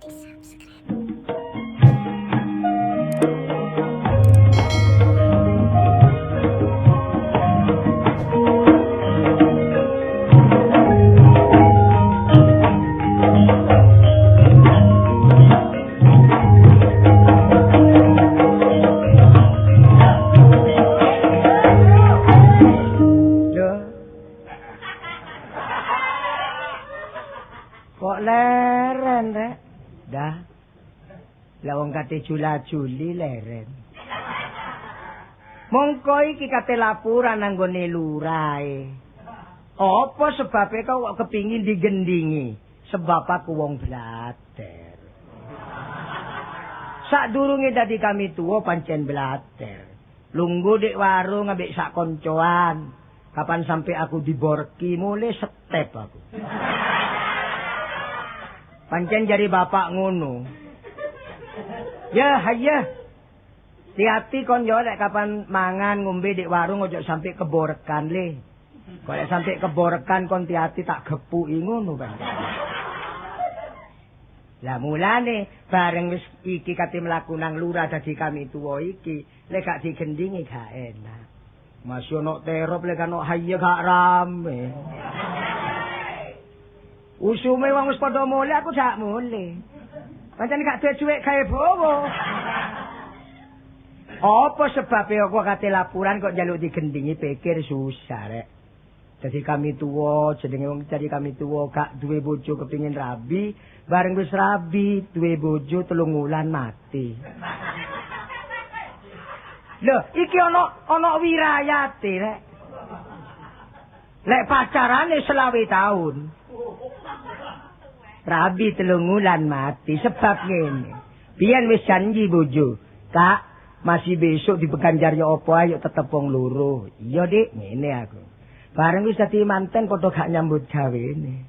Subscribe. Kok leren rek? Dah. Lah wong kate jula-juli leren. Mongko iki kate laporan nang gone lurahe. Apa sebabe kok kepingin digendingi? Sebab aku wong blater. Sadurunge dadi kami tuwa pancen blater. Lungguh dik warung ambek sak koncoan. Kapan sampai aku diborki mulai setep aku. Pancen jari bapak ngono. Ya, hayya. Hati-hati kon yo lek kapan mangan ngombe dik warung ojo sampai keborekan le. Kok lek sampai keborekan kon hati-hati tak gepuki ngono pancen. Lah mulane bareng wis iki kate mlaku nang lurah dadi kami tuwa iki, lek gak digendingi gak enak. Masih ono terop lek ono hayya gak rame. Usume wong wis padha mulih aku gak mulih. Pancen gak duwe dhuwit gawe bowo. Apa sebabe aku kate laporan kok njaluk digendingi pikir susah rek. Dadi kami tuwa jenenge wong dadi kami tuwa gak duwe bojo kepingin rabi, bareng wis rabi duwe bojo 3 wulan mati. Lho, iki ana wirayate rek. Lek pacarane 25 tahun. Rabi 3 wulan mati sebab ngene. Biyen wis janji bojo, Kak, masih besok dibeganjar ya apa ayo tetep wong loro. Iya, Dik, ngene aku. Bareng wis dadi manten padha gak nyambut gawene.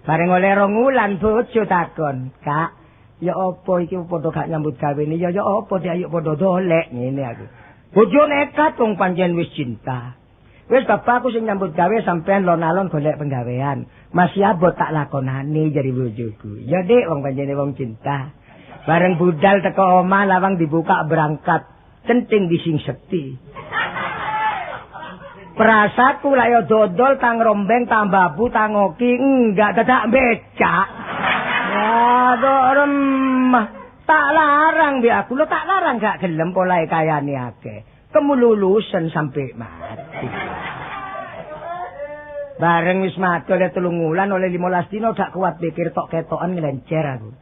Bareng oleh 2 wulan bojo takon, Kak, ya apa iki padha gak nyambut gawene? Ya ya apa Dik, ayo padha dolek ngene aku. Bojo nekat wong pancen wis cinta. Wis bapakku sing nyambut gawe sampean lon-alon golek penggawean. Masih abot tak lakonane jari bojoku. Ya Dik, wong pancene wong cinta. Bareng budal teko omah lawang dibuka berangkat. Centing bising sekti. Perasaku lak yo dodol tang rombeng tang babu tang oki enggak dadak becak. Waduh remah. Tak larang bi aku lho tak larang gak gelem polahe kayane akeh. Kemululusen sampai mati. Bareng wis mati oleh 3 wulan oleh 15 dino gak kuat pikir tok ketokan nglencer aku.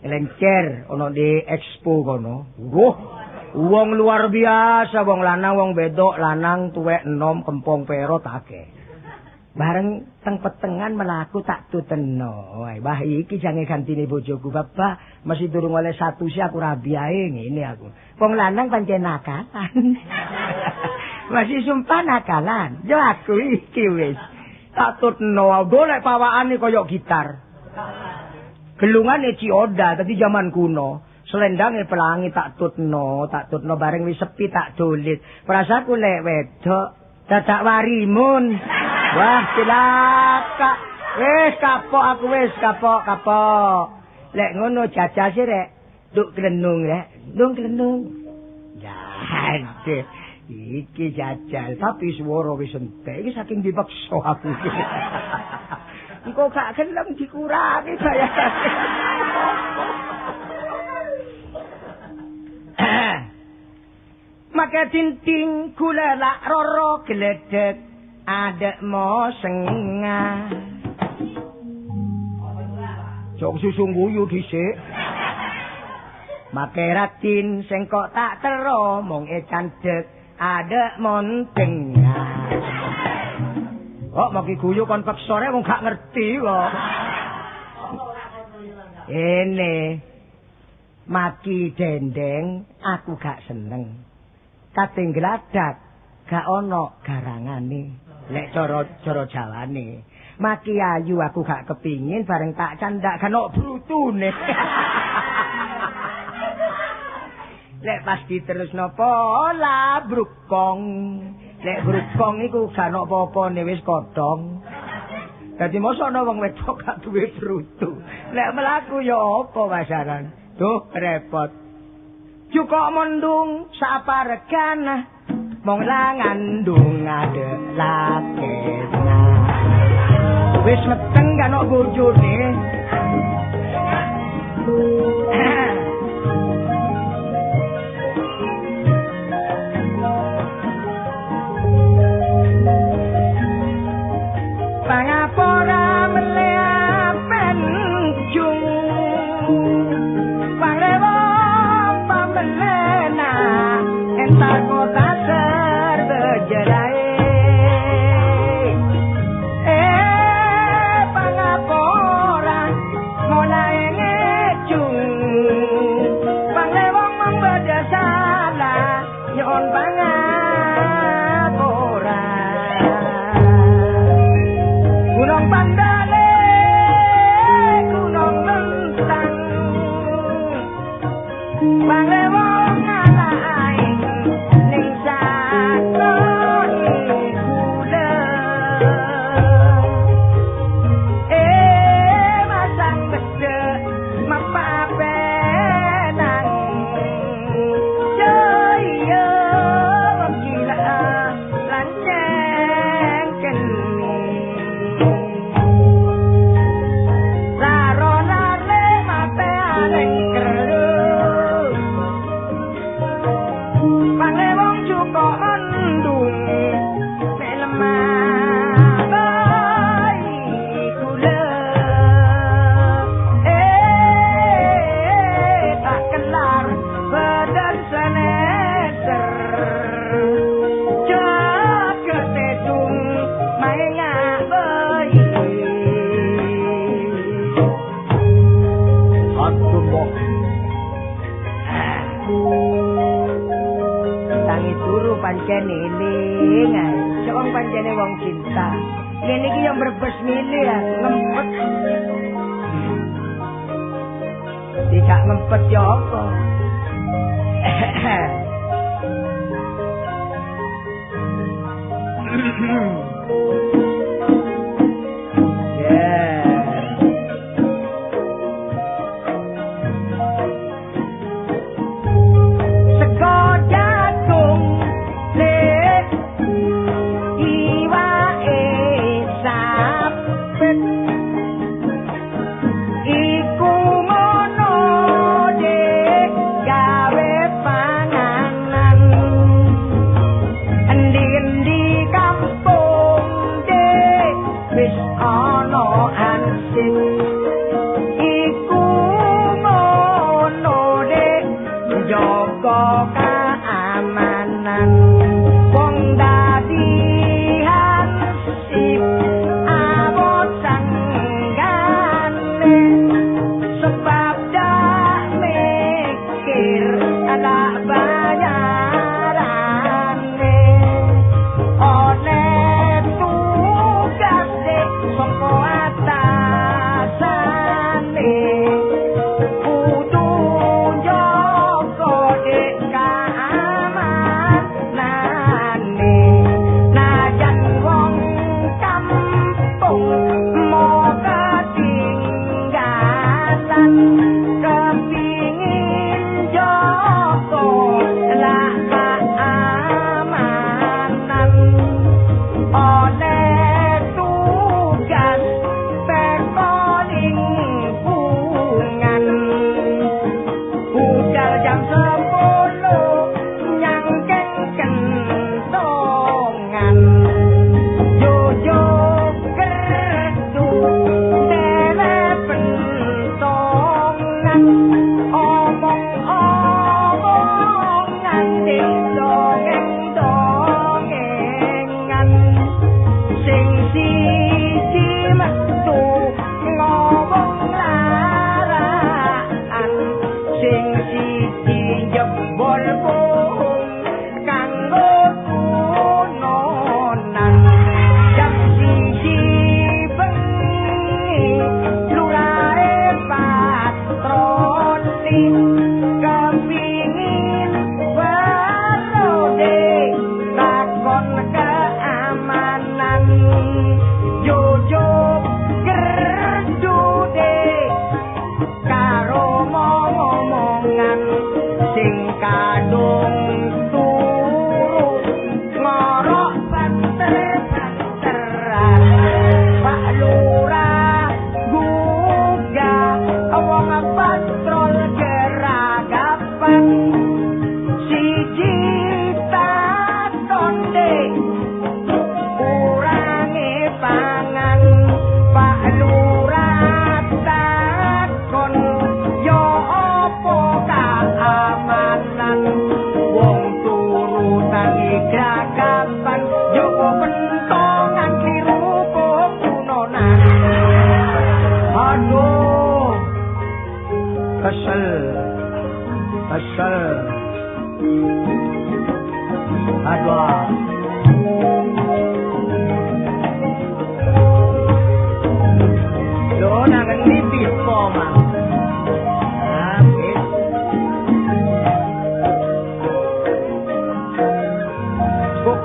Nglencer ana di expo kono. Wah, wong luar biasa, wong lanang wong wedok, lanang tuwek enom kempong perot akeh. Bareng teng petengan mlaku tak tuteno. Wah, iki jange gantine bojoku, Bapak. Masih durung oleh 1 sih aku rabi ae ngene aku. Wong lanang pancen nakalan. Masih sumpah nakalan. Yo aku iki wis. Tak tutno, golek pawakane kaya gitar. Gelungane Cioda tadi zaman kuno. Selendange pelangi tak tutno bareng wis sepi tak dolit. Perasaku lek wedok dadak warimun. Wah, cilaka. Wis kapok aku wis kapok. Lek ngono jajase rek, nduk klenung rek, nduk klenung. Ya, aduh. Iki jajal tapi swara wis entek. Iki saking dipaksa aku. Engko gak gelem dikurangi bayarane. Maka tinting gula lak roro gledek adek mo sengah. Jok susu guyu dhisik. Make ratin sing kok tak tero mung e candhek adek mon tengah. Kok maki guyu kon peksa rek wong gak ngerti kok. Ene maki dendeng aku gak seneng. Kate ngladak gak ana garangane. Lek cara Jawane. Maki ayu aku gak kepingin bareng tak candak gak ono brutune. Lek pasti terusno pola brukong. Lek brukong iku gak ono apa-apane wis kodhong. Dadi mosok ana wong wedok gak duwe brutu. Lek mlaku ya apa pasaran? Duh repot. Cukok mendung saparegan mong langandung adek lakena. Wis meteng kan kok bojone. Pangapora melea penjung pangrewo pamelena entar kota serbejerai pangapora mulai ngecung pangrewo membeda salah nyon pangapora. Gunung Pandale, Gunung Lentang, pangrewo ngalahin ning sakon kula. Masang mesek mapapenang, jaya wong gila lanceng kene. Tangi turu pancen eling ae. Cok wong pancene wong cinta. Ngene iki yo mbrebes milih aku ngempet. Tidak ngempet yo apa? Yeah. Sego jagung lek iwake sapet iku ngono dek gawe panganan endi-endi kampung dek wis ana ansik iku ngono dek jaga keamanan wong dadi hansip awot sanggane sebab dak mikir anak bayarane oleh tugas dek saka atasane kudu njaga dek. Kesel. Kesel. Aduh. Lho nang ngendi pipo, Mang? Ah, wis. Kok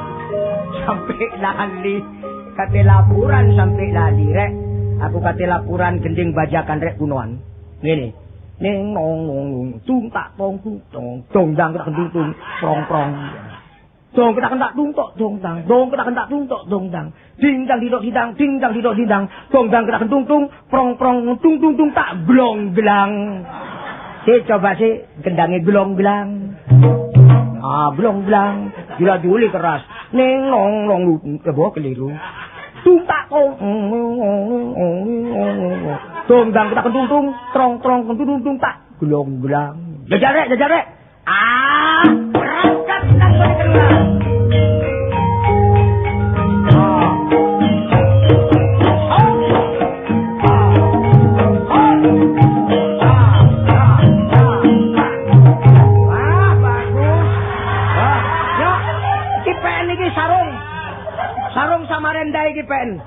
sampai lali. Kate laporan sampai lali rek. Aku kate laporan gending bajakan rek kunoan. Ngene. Ning nong nong nong tung tak tong tung tong dong dang tak tung tung prong prong. Dong ketak kentak tung tok dong dang. Dong ketak kentak tung tok dong dang. Ding dang didok didang, ding dang didok didang. Dong dang ketak kentung tung prong prong tung tung tung tak glong glang. Sik coba sik gendange glong glang. Ah, blong blang. Gila duli keras. Ning nong nong lebo keliru. Tung tak tong. Dong dang ketak kentung tung trong trong kentung tung tak glong glang. Jajal rek, jajal rek. Ah, berangkat nang gone kelurahan. Ah, bagus. Wah, yo, iki pen iki sarung. Sarung Samarinda iki pen.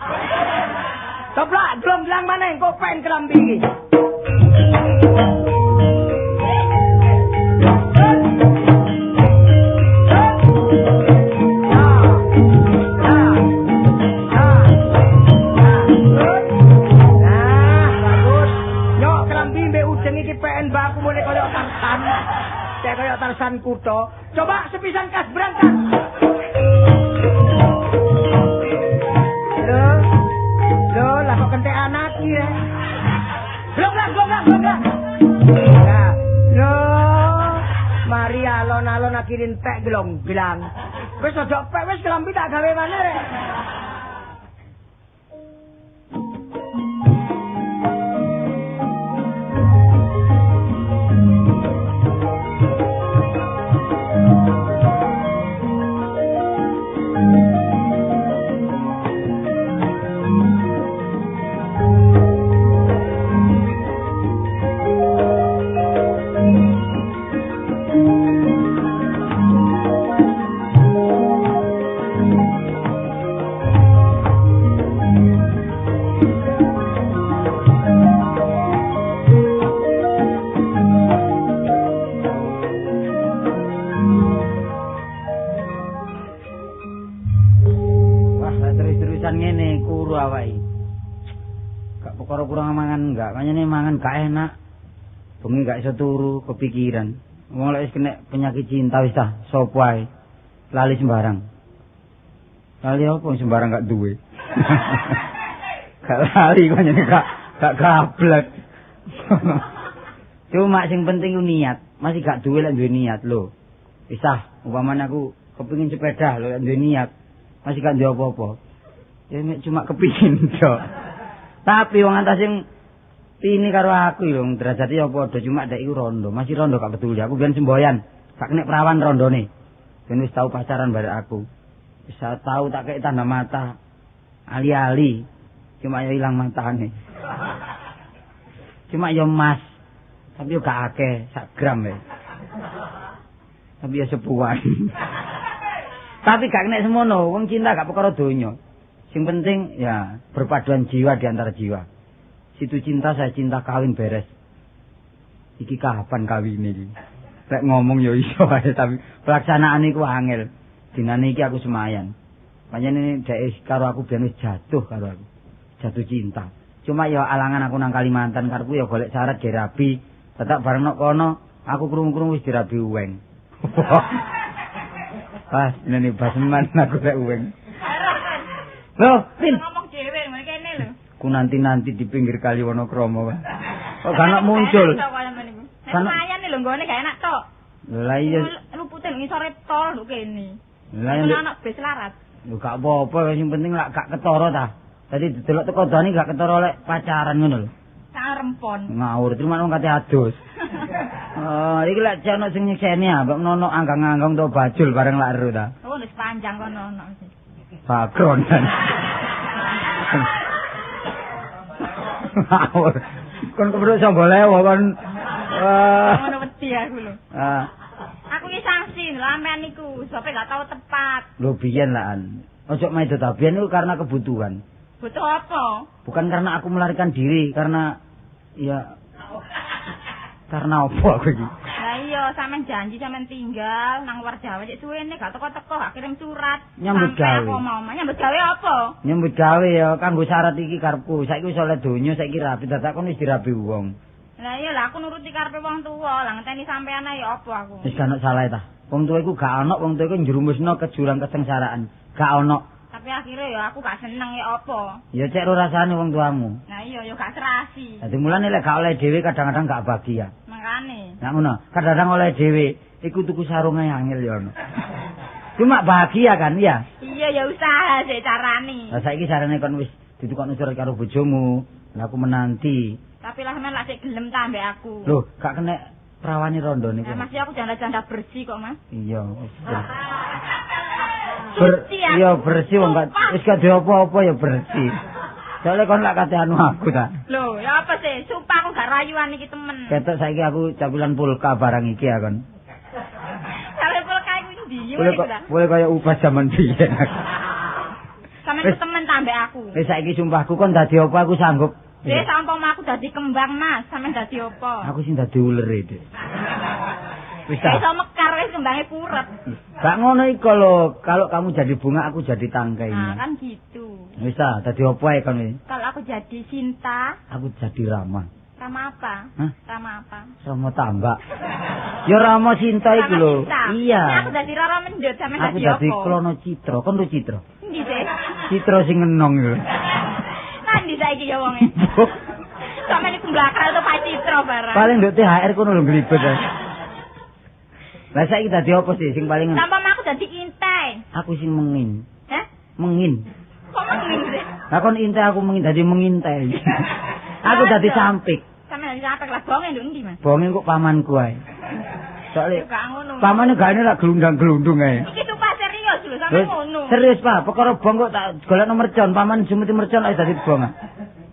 Toplak glong-glang maneh engko pen kelambi iki. Nah, bagus. Yo kelambi mbek ujeng iki pen baku mulai koyo Tarsan. Cek koyo Tarsan kutha. Coba sepisan kas berangkat. Lho. Lho, lah kok kentek anak iki ya. Glong-glang, glong-glang, glong-glang. Nah, lho. Mari alon-alon akhirin pek glong-glang. Wis aja pek wis kelambi tak gawe maneh rek. Wah, lah terus-terusan ngene kuru awake. Gak perkara kurang mangan enggak, kayane mangan gak enak. Bengi gak iso turu, kepikiran. Wong lek wis kena penyakit cinta wis tah, sapa ae. Lali sembarang. Lali apa sembarang gak duwe. Gak lali kayane gak gablek. Cuma sing penting ku niat. Masih gak duwe lek duwe niat lho. Wis tah, umpamane aku kepengin sepeda lho lek duwe niat. Masih gak duwe apa-apa. Ya mek cuma kepingin tok. Tapi wong antas sing tini karo aku lho, derajate ya padha cuma dek iku rondo, masih rondo gak peduli. Aku biyen semboyan, gak kena perawan rondone. Ben wis tau pacaran barek aku. Wis tau tak kei tanda mata. Ali-ali. Cuma ya ilang matane. Cuma ya emas. Tapi yo gak akeh, sak gram ya. Tapi ya sepuan. Tapi gak kena semono, wong cinta gak perkara donya. Sing penting ya perpaduan jiwa di antara jiwa. Situ cinta saya cinta kawin beres. Iki kapan kawin iki? Lek ngomong ya iso ae tapi pelaksanaan iku angel. Dinane iki aku semayan. Pancen dhek karo aku biyen wis jatuh karo aku. Jatuh cinta. Cuma ya alangan aku nang Kalimantan karepku ya golek syarat dirabi. Tetap bareng nok kono aku krungu-krungu wis dirabi uweng. Pas ini baseman aku lek uweng. Loh, Pin. Ngomong dhewe ngene kene lho. Ku nanti-nanti di pinggir kali Wonokromo, Pak. Kok gak ono muncul. Nek lumayan lho nggone gak enak tok. Lho lah iya. Lupute ngisore tol lho kene. Lah iya. Ono bis larat. Lho gak apa-apa, sing penting lak gak ketara ta. Dadi didelok teko dani gak ketara lek pacaran ngono lho. Sak rempon. Ngawur, terima wong kate adus. Oh, iki lek ono sing nyekseni ah, mbok nono anggang-anggang to bajul bareng lak ero ta. Oh, wis panjang kono ono. Bakron. Ngawur. Kon kepruk sangga lewo kon Ngono wedi aku lho. Aku iki sanksi lho sampean niku, sope gak tau tepat. Lho biyen lah an. Ojo maido ta biyen iku karena kebutuhan. Butuh apa? Bukan karena aku melarikan diri, karena ya karena apa aku iki? Lah iya, sampean janji sampean tinggal nang luar Jawa cek suwene gak teko-teko, gak kirim surat. Nyambut gawe. Aku mau nyambut gawe apa? Nyambut gawe ya kanggo syarat iki karepku. Saiki wis oleh donya, saiki rabi, dadak kon wis dirabi wong. Lah iya lah aku nuruti karepe wong tuwa, lah ngenteni sampean ae ya apa aku. Wis gak ono salah ta. Wong tuwa iku gak ono, wong tuwa iku njerumusno ke jurang kesengsaraan. Gak ono. Tapi akhirnya ya aku gak seneng ya apa. Ya cek ro rasane wong tuamu. Nah iya ya gak serasi. Dadi mulane lek gak oleh dhewe kadang-kadang gak bahagia. Makane. Nah ngono, kadang-kadang oleh dhewe iku tuku sarunge angel ya ono. Cuma bahagia kan ya? Iya ya usaha sik carane. Lah saiki sarane kon wis ditukokno surat karo bojomu. Lah aku menanti. Tapi lah sampean lak sik gelem ta ambek aku. Loh, gak kena prawani rondo niku. Nah, masih aku janda-janda bersih kok, Mas. Iya. Iya bersih wong gak wis gak diopo-opo ya bersih. Soale kon lak kate anu aku ta. Lho, ya apa sih? Sumpah aku gak rayuan iki temen. Ketok saiki aku capilan pulka barang iki ya kon. Capilan pulka iku ndi? Boleh kaya ubah jaman biyen. Sampeyan temen ta ambek aku. Wis saiki sumpahku kon dadi apa aku sanggup. Wis umpama aku dadi kembang, Mas, sampeyan dadi apa? Aku sing dadi ulere, Dik. Wis ta. Iso mekar wis kembange purep. Gak ngono iku lho, kalau kamu jadi bunga aku jadi tangkainya. Nah, kan gitu. Wis ta, dadi apa ae kon iki? Kalau aku jadi Sinta, aku jadi Rama. Rama apa? Hah? Rama apa? Rama Tambak. Ya Rama Sinta iku lho. Iya. Nah, aku dadi Rara Mendut, sampeyan dadi apa? Aku dadi Klono Citra. Kon lho Citra. Endi sih? Citra sing ngenong iku. Nandi saiki ya wonge. Sampeyan iku mblakal to Pak Citra barang. Paling nduk THR kono lho nglibet. Lah saiki dadi apa sih sing paling Tanpa aku dadi intai. Aku sing mengin. Hah? Mengin. Kok mengin sih? Lah kon intai aku mengin dadi mengintai. Aku dadi sampik. Sampeyan dadi sampik lah bonge nduk endi, Mas? Bonge kok pamanku ae. Soale gak ngono. Pamane gak ene lak gelundang-gelundung ae. Iki sumpah serius lho sampe ngono. Serius, Pak. Perkara bong kok tak golekno mercon, paman jumuti mercon ae dadi bong.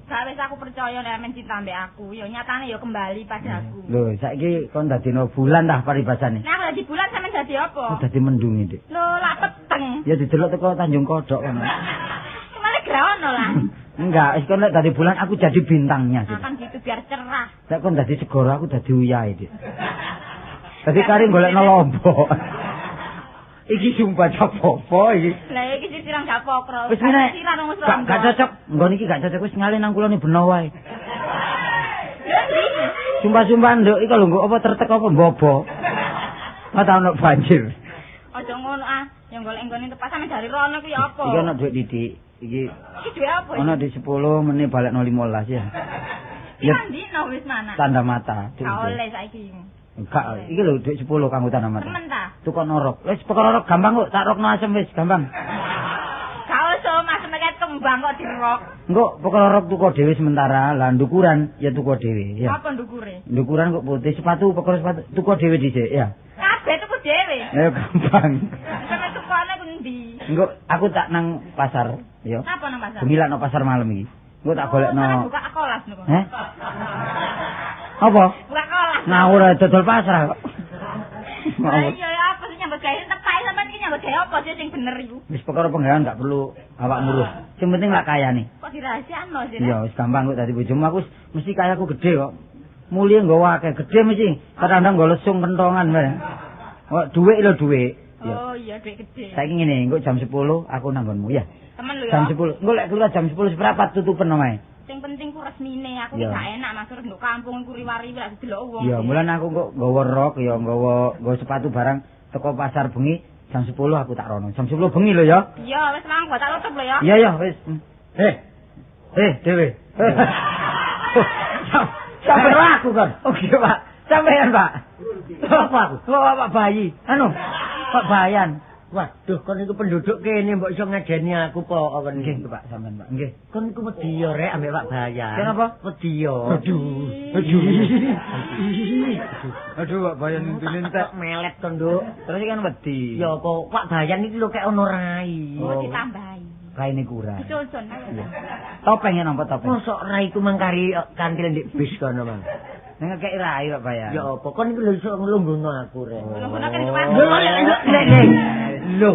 Gak wis aku percaya nek amen cinta ambek aku, ya nyatane ya kembali padaku. Lho, saiki kon dadino bulan tah paribasane. Nah, aku dadi bulan sampean dadi apa? Aku dadi mendung iki, Dik. Lho, lak peteng. Ya didelok teko Tanjung Kodok kono. Malah grawono lah. Enggak, wis kon lek dadi bulan aku jadi bintangnya. Nah, kan gitu biar cerah. Lek kon dadi segara aku dadi uyahe, Dik. Dadi kari golekno lombok. Iki sumpah apa iki. Lah iki sisiran gak pokro. Wis ngene. Gak cocok. Nggon iki gak cocok wis ngalih nang kulone beno wae. Sumpah-sumpah nduk iki lho nggo apa tertek apa mbobo. Apa ono banjir. Aja ngono ah, yang golek nggone tepas sampe dari rono ku ya apa? Iki ono dhuwit titik. Iki iki dhuwit apa iki? Ono di 10 meneh balekno 15 ya. Ya ndino wis mana? Tanda mata. Gak oleh saiki. Enggak, iki lho dhuwit 10 kanggo tanda mata. Temen ta? Tukokno rok. Wis perkara rok gampang kok, tak rokno asem wis gampang. Gak usah mas nek kembang kok dirok. Engko perkara rok tuku dhewe sementara, lah ndukuran ya tuku dhewe ya. Apa ndukure? Ndukuran kok putih, sepatu perkara sepatu tuku dhewe dhisik ya. Kabeh tuku dhewe. Ya gampang. Sampe tukone ku endi? Engko aku tak nang pasar ya. Apa nang pasar? Bengi lak nang pasar malam iki. Engko tak golekno. Buka kelas niku. Heh? Apa? Buka kelas. Ngawur dodol pasar kok. Lah iya apa sih nyambut gawe tepak sampean iki nyambut gawe apa sih sing bener iku? Wis perkara penggawean gak perlu awak ngurus. Sing penting lak kayane. Kok dirahasiakno sih? Iya wis gampang kok dadi bojomu aku mesti kayaku gede kok. Mulie nggawa akeh gede mesti. Kadang-kadang nggo lesung kentongan wae. Kok dhuwit lho dhuwit. Oh iya dhuwit gede. Saiki ngene, engko jam 10 aku nang nggonmu ya. Temen lho ya. Jam 10. Engko lek keluar jam 10 seprapat tutupen omahe. Sing penting ku resmine, aku ki gak enak Mas nduk kampung ku riwari lak didelok wong. Ya, mulane aku kok nggawa rok ya nggawa sepatu barang teko pasar bengi jam 10 aku tak rono. Jam 10 bengi lho ya. Iya, wis mang gua tak tutup lho ya. Iya ya, wis. Dewe. Sampai aku kan. Oke, Pak. Sampean, Pak. Apa aku? Pak bayi. Anu, Pak Bayan. Waduh, kon iku penduduk kene mbok iso ngajeni aku po kon. Nggih, Pak, sampean, Pak. Nggih. Kon iku wedi yo rek ambek Pak Bayan. Kenapa? Wedi yo. Aduh. Aduh. Aduh, Pak Bayan intine entek melet kon, Nduk. Terus kan wedi. Ya apa Pak Bayan iki lho kek ono rai. Oh, ditambahi. Raine kurang. Dicocon ayo. Topeng ya nampa topeng. Mosok rai ku mangkari kantil ndek bis kono, Mang. Ngekeki rai Pak Bayan. Ya apa kon iku lho iso nglungguhno aku rek. Nglungguhno kan kewan. Lho.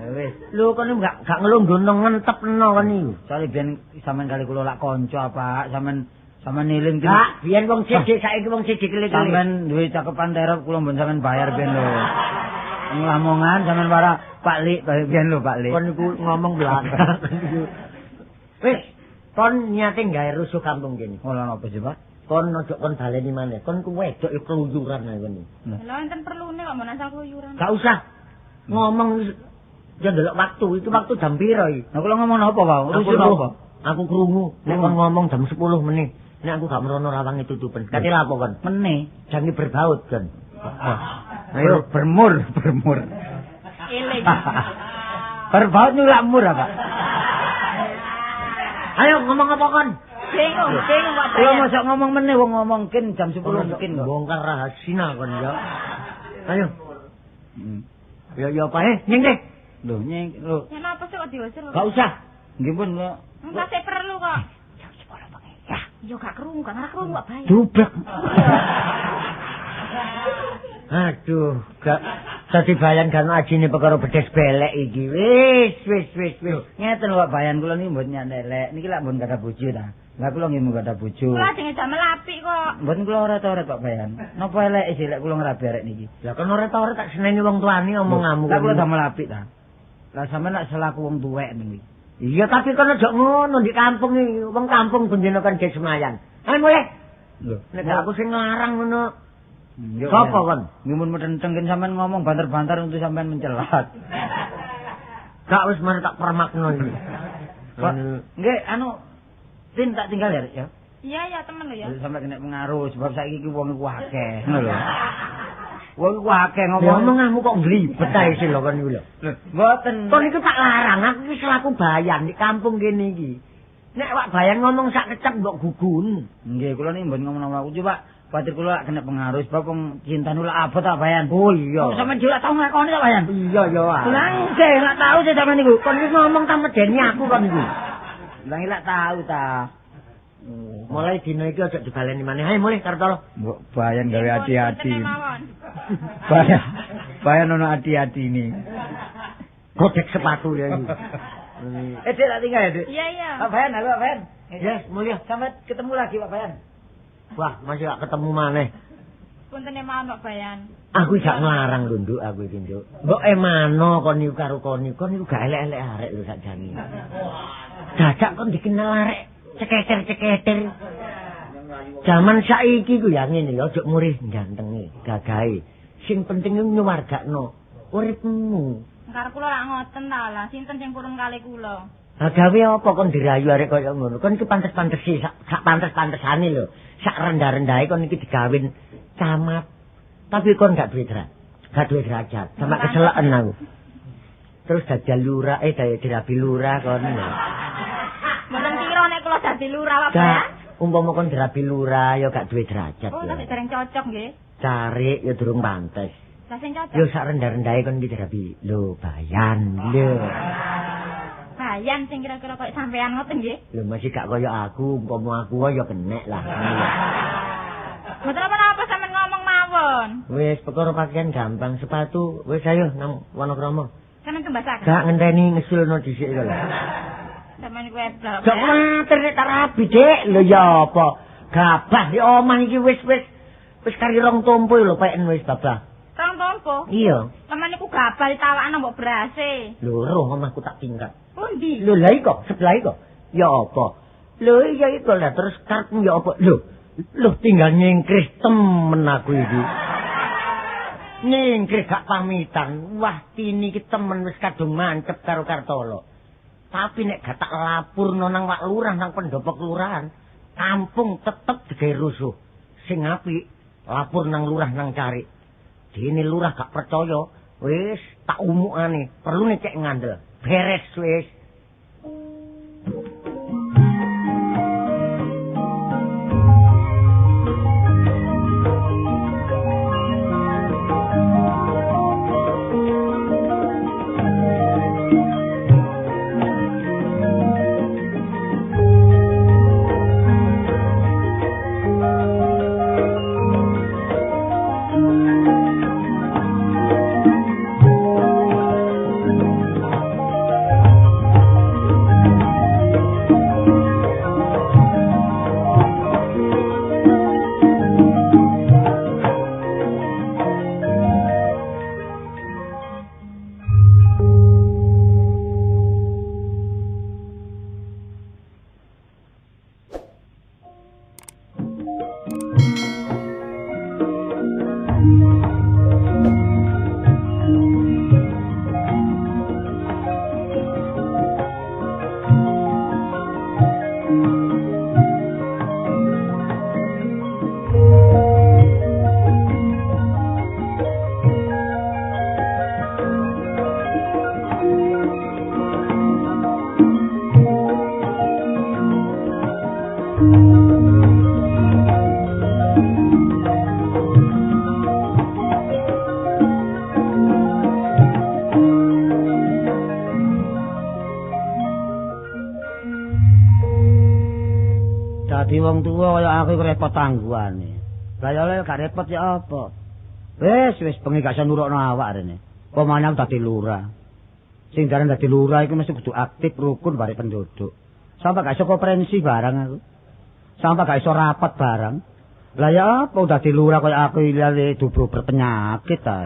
Wis. Lho kon gak nglungguhno ngentepno kon iku. Soale biyen sampean kali kula lak kanca Pak, sampean niling tin. Gak, biyen wong sithik saiki wong sithik kele-kele. Sampean duwe cakepan terop kula mbon sampean bayar ben lho. Nglamongan sampean para Pak Lik, biyen lho Pak Lik. Kon iku ngomong belakang. Wis, kon niate gawe rusuh kampung kene. Ora napa sih, Pak? Kon ojo kon baleni maneh. Kon ku wedok yo keluyuran ae kon. Lha enten perlune kok mbon asal keluyuran. Gak usah ngomong ya ndelok waktu, itu waktu jam piro iki? Lah kula ngomong napa, Pak? Rusuh napa? Aku krungu nek kon ngomong jam 10 meneh. Nek aku gak merono rawange tutupen. Kate lha apa kon? Meneh, jange berbaut kon. Ayo bermur, bermur. Eling. Berbaut niku lak mur, Pak. Ayo ngomong apa kon? Bingung, bingung Pak. Kula mosok ngomong meneh wong ngomongkin jam 10 mungkin kok. Bongkar rahasia kon ya. Ayo. Ya ya apa nyeng deh. Lho nyeng lho. Ya napa sih kok diusir? Gak usah. Nggih pun kok. Enggak sih perlu kok. Jam 10 bengi. Ya. Ya gak krungu, gak ngarah krungu kok bayar. Dublek. Aduh, gak dadi bayan kan ajine perkara bedes belek iki. Wis, wis, wis, wis. Ngeten lho Pak Bayan kula niki mboten nyandelek. Niki lak mboten gadah bojo ta. Lah kula nggih mboten gadah bojo. Kula jenenge damel apik kok. Mboten kula ora-ora Pak Bayan. Napa eleke sih lek kula ngrabi arek niki? Lah kon ora-ora tak seneni wong tuane omonganmu. Lah kula damel apik ta. Lah sampean lak selaku wong tuwek niki. Iya tapi kon aja ngono di kampung iki. Wong kampung bendina kan ge semayan. Ayo mulih. Lho, nek aku sing nglarang ngono. Sopo kon? Ngimun metenteng kan sampean ngomong banter-banter untuk sampean mencelat. Gak wis mari tak permakno iki. Nggih, anu Tin tak tinggal ya, ya. Iya, ya temen lho ya. Sampai kena pengaruh sebab saiki iki wong iku akeh, ngono lho. Wong iku akeh ngomong. Omonganmu kok nglibet ae sih lho kon iku lho. Lho, mboten. Kon iku tak larang, aku iki selaku bayan di kampung kene iki. Nek wak bayan ngomong sak kecap mbok gugun. Nggih, kula niki mboten ngomong aku coba. Kuwatir kula kena pengaruh sebab wong cintane lak abot ta Bayan. Oh iya. Kok sampean dhewe lak tau nglakoni ta Bayan? Iya ya. Lah nggih, lak tau sih sampean niku. Kon iki ngomong ta medeni aku kon niku. Lah lak tau ta. Mulai dina iki aja dibaleni maneh. Ayo mulih Kartolo. Mbok Bayan gawe ati-ati. Bayan, Bayan ono ati-atine. Godhek sepatu ya iki. Eh Dik tak tinggal ya Dik. Iya iya. Pak Bayan, halo Pak Bayan. Yes, mulih. Sampai ketemu lagi Pak Bayan. Wah, masih gak ketemu maneh. Puntene mawon Pak Bayan. Aku gak nglarang lho, Nduk, aku iki, Nduk. Mbok emano kon niku karo kon niku, kon niku gak elek-elek arek lho sakjane. Dadak kon dikenal arek ceketer-ceketer. Jaman saiki ku ya ngene ya, aja murih gantenge, gagahe. Sing penting iku nyuwargakno uripmu. Karep kula lak ngoten ta lah, sinten sing purun kali kula? Lah gawe apa kon dirayu arek kaya ngono? Kon iki pantes-pantesi, sak pantes-pantesane lho. Sak rendah-rendahe kon iki digawin camat. Tapi kon gak duwe derajat. Gak duwe derajat. Sampai keseleken aku. Terus dadi lurah, dadi lurah kon. Mboten kira nek kula dadi lurah Pak. Gak, umpama kon dirabi lurah ya gak duwe derajat. Oh, tapi dereng cocok nggih. Carik ya durung pantes. Lah sing cocok. Ya sak rendah-rendahe kon iki dirabi. Lho, Bayan lho. Bayan sing kira-kira koyo sampean ngoten nggih. Lho masih gak kaya aku, umpama aku ya kenek lah. Mboten apa-apa sampean ngomong mawon. Wis perkara pakaian gampang, sepatu wis ayo nang Wonokromo. Sampeyan tumbasaken. Gak ngenteni ngesulno dhisik lho. Sampeyan kuwi eblak. Gak kuwatir nek tak rabi, Dik. Lho ya apa? Gabah di omah iki wis wis kari rong tompo lho peken wis babah. Rong tompo? Iya. Sampeyan niku gabah ditawakno mbok berase. Lho roh omahku tak tingkat. Pundi? Lho lha iko, sebelah iko. Ya apa? Lho iya iko lah terus karepmu ya apa? Lho, lho tinggal nyingkrih temen aku iki. Nyingkrih gak pamitan. Wah, tini iki temen wis kadung mancep karo Kartolo. Tapi nek gak tak lapurno nang Wak Lurah nang pendopo kelurahan, kampung tetep digawe rusuh. Sing apik lapor nang lurah nang cari. Dene lurah gak percaya, wis tak umukane, perlune cek ngandel. Beres wis. Dadi wong tuwa kaya aku iku repot tangguhane. Lah ya gak repot ya apa? Wis wis bengi gak iso nurukno awak rene. Pemane aku dadi lurah. Sing jaran dadi lurah iku mesti kudu aktif rukun barek penduduk. Sampai gak iso konferensi barang aku. Sampai gak iso rapat barang. Lah ya apa dadi lurah kaya aku iki dubro berpenyakit ta.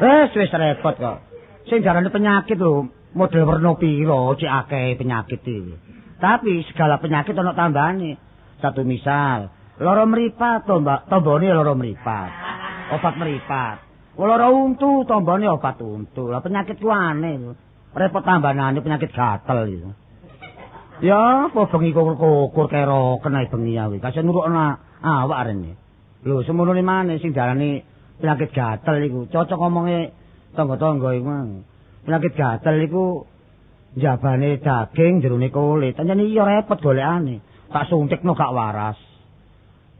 Wis wis repot kok. Sing jarane penyakit lho, model werna pira cek akeh penyakit iki. Tapi segala penyakit ana tambahane. Satu misal, lara mripat to, Mbak, tombone lara mripat. Obat mripat. Lara untu tombone obat untu. Lah penyakit ku aneh. Repot tambanane penyakit gatel iki. Ya, apa bengi kukur keroken ae bengi awe. Kasih nurukno awak rene. Lho, semono maneh sing diarani penyakit gatel iku. Cocok ngomonge tangga-tangga iku mang. Penyakit gatel iku njabane daging jerone kulit. Pancen iya repot golekane. Tak suntikno gak waras.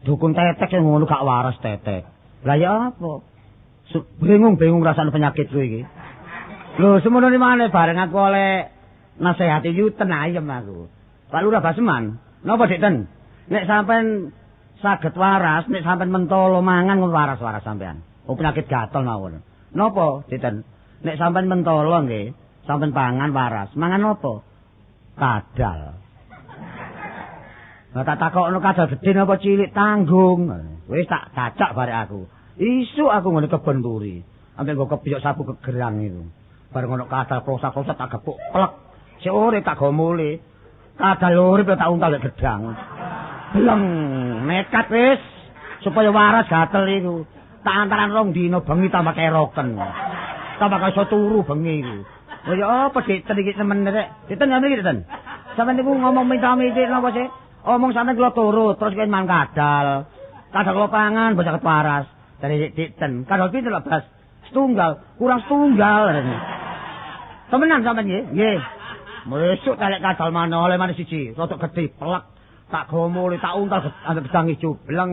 Dukun tetek sing ngono gak waras tetek. Lah ya apa? Bingung-bingung rasane penyakitku iki. Lho, semono maneh bareng aku oleh nasehati yuten ayem aku. Pak Lurah Baseman, napa Dik Ten? Nek sampean saged waras, nek sampean mentolo mangan waras-waras sampean. Oh penyakit gatel mawon. Napa Dik Ten? Nek sampean mentolo nggih, sampean pangan waras. Mangan apa? Kadal. Lah tak takokno kadal gedhe napa cilik tanggung. Wis tak cacak barek aku. Isuk aku nggone kebon turi. Sampe nggo kebiyok sapu kegerang itu. Bareng ono kadal krosak-krosak tak gepuk plek. Sik urip tak gomule. Kadal urip tak untal lek gedang. Bleng, nekat wis supaya waras gatel iku. Tak antaran rong dina bengi tambah keroken. Tambah iso turu bengi iku. Lha ya apa Dik Ten iki nemen rek? Dik Ten ngene iki Dik Ten. Sampeyan niku ngomong minta-minta napa sih? Omong sampeyan kula turut terus kowe man kadal. Kadal kula pangan bocah waras. Dari Dik Ten, kadal pinten lho Bas? Setunggal, kurang setunggal. Temenan sampeyan nggih? Nggih. Mesuk talek kadal mana oleh mana siji, rodok gedhe plek, tak gomole, tak untal ambek gedang ijo bleng.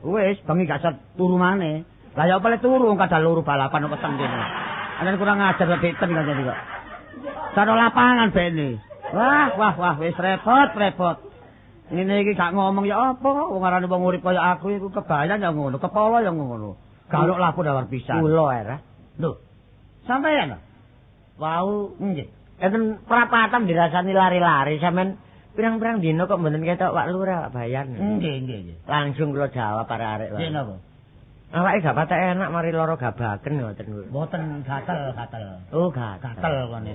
Wis bengi gak iso turu maneh. Lah ya apa le turu wong kadal loro balapan kok peteng kene. Ana kurang ajar kok Dik Ten kok. Sano lapangan bene. Wah, wah, wah wis repot, repot. Ngene iki gak ngomong ya apa, wong arane wong urip kaya aku iku kebayan ya ngono, kepala ya ngono. Galuk laku dawar pisan. Kula era. Lho. Sampeyan lho. Wau nggih. Enten perapatan dirasani lari-lari sampean pirang-pirang dina kok mboten ketok Pak Lurah Pak Bayan. Nggih, nggih, nggih. Langsung kula jawab arek-arek. Nggih napa? Awake gak patek enak mari lara gabaken ngoten lho. Mboten gatel, gatel. Oh, gatel. Gatel kene.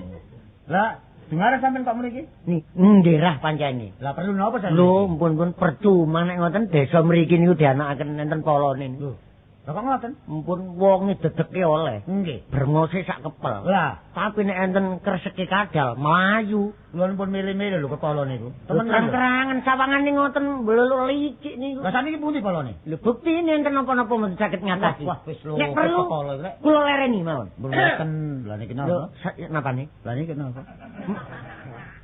Lah, dengar sampean kok mriki? Nggih rah pancene. Lah perlu napa sampean? Lho, ampun-pun percuma nek ngoten desa mriki niku dianakaken enten polone niku. Lha kok ngoten? Ampun wonge dedeke oleh. Nggih. Brengose sak kepel. Lah, tapi nek enten kreseke kadal mlayu. Lho pun milih-milih lho kepala niku. Temen terang-terangan sawangane ngoten bleluk licik niku. Lah saniki pundi polone? Lho buktine enten napa-napa mboten saged ngatasi. Wah, wis lho nek perlu kula lereni mawon. Mboten. Lah niki napa? Lho napane? Lah niki napa?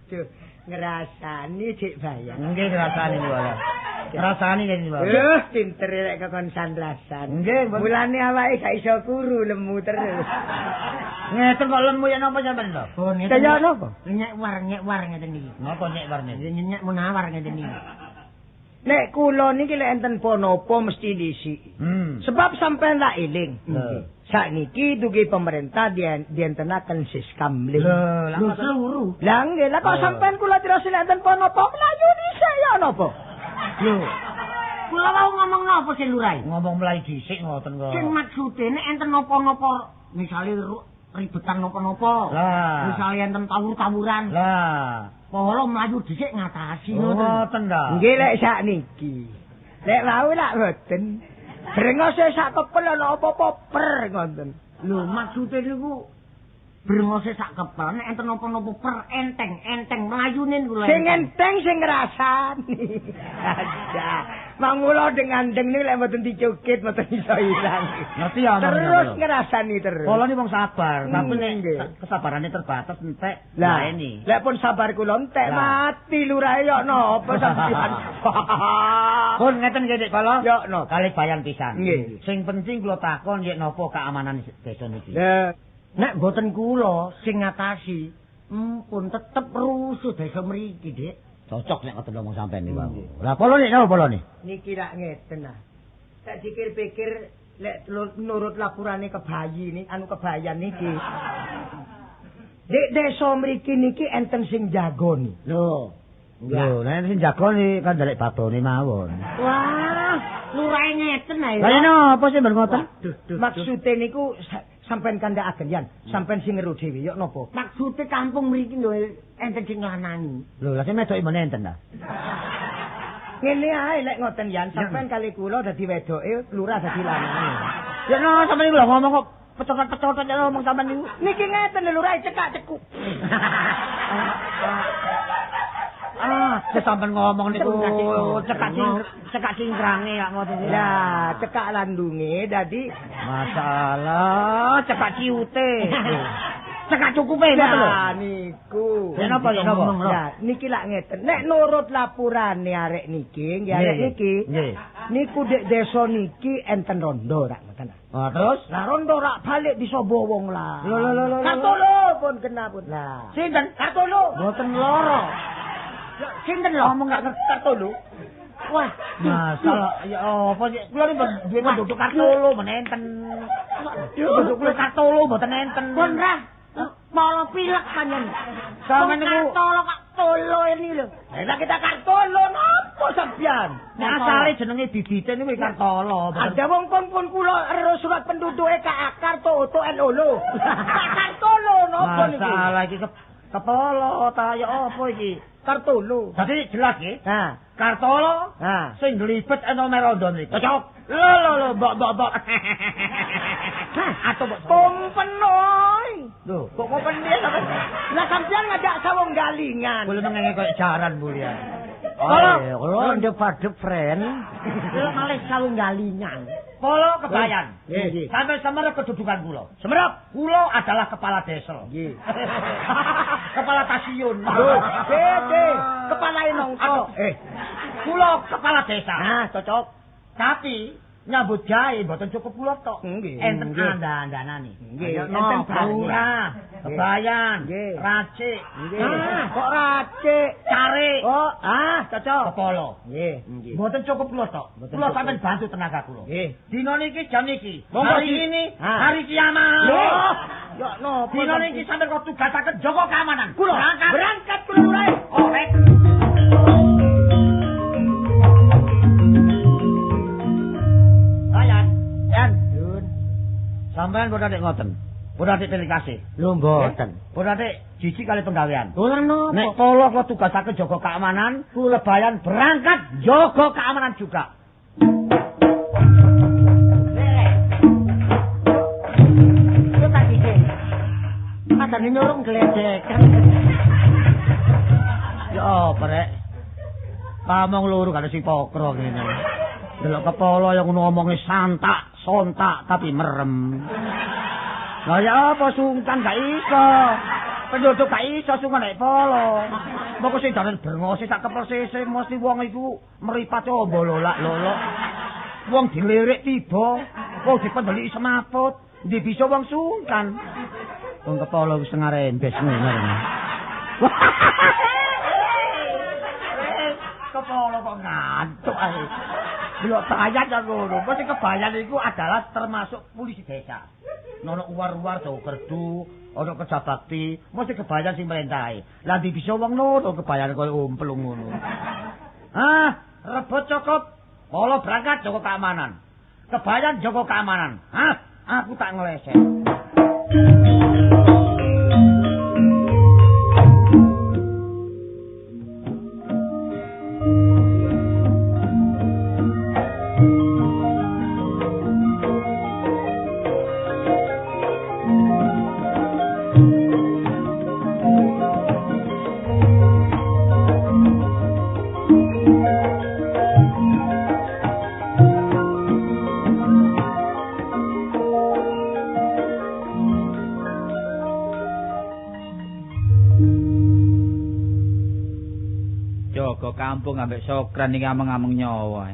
Duh, ngrasani Dik Bayan. Nggih ngrasani niku lho. Ngrasani niki lho. Pinter rek kekon sandrasan. Nggih, mulane awake gak iso kuru lemu terus. Ngeten kok lemu ya napa sampean lho? Oh, ngeten. Napa? Nyek war ngeten iki. Napa nyek war ngeten? Nyek munawar ngeten iki. Nek kula niki lek enten ponopo mesti disiki. Sebab sampean tak eling. Sakniki dugi pemerintah dientenaken siskamling. Lho, seluruh. Lah nggih, lah kok sampean kula tirose lek enten ponopo mlayu dhisik ya napa? Lho. Kula wau ngomong napa sih lurahe? Ngomong mlayu dhisik ngoten kok. Sing maksude nek enten napa-napa misale ribetan napa-napa. Misale enten tawur-tawuran. Lah, polo mlayu dhisik ngatasi ngoten. Ngoten ta. Nggih lek sakniki. Lek wau lak mboten. Brengose sak kepel ana apa-apa per ngoten. Lho maksude niku brengose sak kepel nek enten napa-napa per enteng-enteng mlayune niku lho. Sing enteng sing ngrasani. Aja. Mangula dengan-deng niku lek mboten dicukit mboten iso ilang. Ngerti ya terus ngrasani terus. Kula ni wong sabar, tapi nek kesabarane terbatas entek. Lah ini. Lek pun sabar kula entek mati lurahe yo napa sampeyan. Pun ngeten nggih Dik Kala. Yo napa? Kalih bayan pisan. Nggih. Sing penting kula takon yen napa keamanan desa niki. Lah nek mboten kula sing ngatasi, pun tetep rusuh desa mriki, Dik. Cocok nek ngoten ngomong sampean niku. Lah polo nek napa polo nih? Niki lak ngeten ah. Tak pikir-pikir lek nurut lapurane kebayi ni anu kebayan niki. Dek desa mriki niki enten sing jagoni. Lho. Lho, nek sing jagoni kan ndelek babone mawon. Wah, lurahe ngeten ae. Lah napa sih ben ngoten? Maksude niku sampean kandhakaken Yan, sampean sing ngeru dhewe yok napa? Maksude kampung mriki lho enten sing nglanangi. Lho, lha sing medoki men enten ta? Ngene ae lek ngoten Yan, sampean kali kula dadi wedoke, lurah dadi lanange. Ya no, sampean niku lho ngomong kok pecotot-pecotot ngomong sampean niku. Niki ngeten lho lurah cekak cekuk. Ah, sampean ngomong niku cekak cingkrange ya ngoten. Lah, cekak landunge dadi masalah cekak ciute. Cekak cukupe ngoten lho. Lah niku. Ya napa ya napa? Lah niki lak ngeten. Nek nurut lapurane arek niki, nggih arek niki. Niku dek desa niki enten rondo rak ngoten. Ah terus? Lah rondo rak balik disobo wong lah. Lho lho lho. Kartolo pun kena pun. Lah. Sinten? Kartolo. Mboten loro. Sinten lho ngomong gak Kartolo? Wah, masalah ya apa sih? Kula niku duwe penduduk Kartolo men enten. Penduduk kula Kartolo mboten enten. Pun rah. Molo pilek panjenengan. Sampeyan niku Kartolo kok tolo ini lho. Lah kita Kartolo napa sampeyan? Nek asale jenenge bibite niku Kartolo. Ada wong pun kula ero surat penduduke K Karto Oto N Olo. Kartolo napa niku? Masalah iki kepolo ta ya apa iki? Kartolo. Dadi jelas nggih. Ha, Kartolo ha sing nglibet ana merondo niku. Cocok. Lho lho lho mbok mbok mbok. Hah, atau mbok pompen oi. Lho, kok pompen piye sampean? Lah sampean ngajak sawung galingan. Kula mengenge koyo jaran mulia. Kula ndek padhep friend. Kula malih sawung galingan. Polo kebayan. Nggih. Sampai semerep kedudukan kula. Semerep. Kula adalah kepala desa. Nggih. Kepala stasiun. Lho, bede, kepala nongko. Kula kepala desa. Nah, cocok. Tapi nyambut gawe mboten cukup kula tok. Enten anda-andanane. Nggih, enten lurah, kebayan, racik. Kok racik? Carik. Oh, ah, cocok. Kepala. Nggih. Mboten cukup kula tok. Kula sampean bantu tenaga kula. Nggih. Dina niki jam niki. Hari ini hari kiamat. Ya napa? Dina niki sampean kok tugasaken jaga keamanan. Kula berangkat. Berangkat kula lurah. Orek. Sampeyan pun adik ngoten. Pun adik pilih kasih. Lho mboten. Pun adik jijik kali penggawean. Ora napa. Nek polo kula tugasake jaga keamanan, lebayan berangkat jaga keamanan juga. Yo tak dike. Padane nyurung gledekan. Ya apa rek? Pamong loro karo sing pokro ngene. Delok kepala yang ngono ngomonge santak, sontak tapi merem. Lah ya apa sungkan gak iso. Penduduk gak iso sungkan nek polo. Moko sing dalan brengose sak kepel sese mesti wong iku mripate ombo lolak-lolok. Wong dilirik tiba, wong dipendeliki semaput, ndi bisa wong sungkan. Wong kepala wis setengah rembes ngono. Kepala kok ngantuk ae. Delok bayan kan ngono. Mesti kebayan iku adalah termasuk polisi desa. Nono uwar-uwar dawa kerdu, ana kerja bakti, mesti kebayan sing merintahi. Lah ndi bisa wong loro kebayan koyo umplung ngono. Ah, rebut cukup. Polo berangkat jaga keamanan. Kebayan jaga keamanan. Hah, aku tak ngeleset. Kampung ambek sokran iki ameng-ameng nyawa.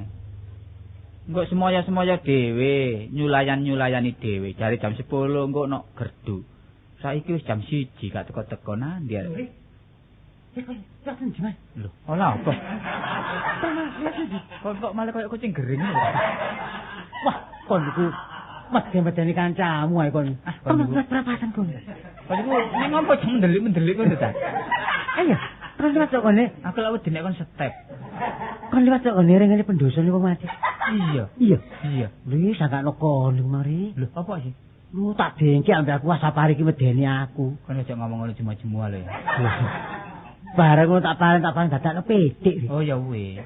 Engko semoyo-semoyo dhewe, nyulayan-nyulayani dhewe. Jare jam 10 engko nok gerdu. Saiki wis jam 1 gak teko-teko nandi arek. Liwat endi, Mas? Lho, ora apa? Kon kok malah koyo kucing gering lho. Wah, kon iku medeni-medeni kancamu ae kon. Kon liwat perapatan kon. Kon iku ning ngopo mendelik-mendelik ngono ta? Ayo, terus liwat kok kene. Aku lak wedi nek kon step. Kon liwat kok kene rengene pendosane wong mati. Iya. Iya. Iya. Lho, sangkakno kon iku mari. Lho, apa sih? Lu tak dengki ambek aku Sapari iki medeni aku. Kon aja ngomong ngono jemu-jemu lho ya. Bareng ngono tak paling dadakno pitik. Oh ya wis.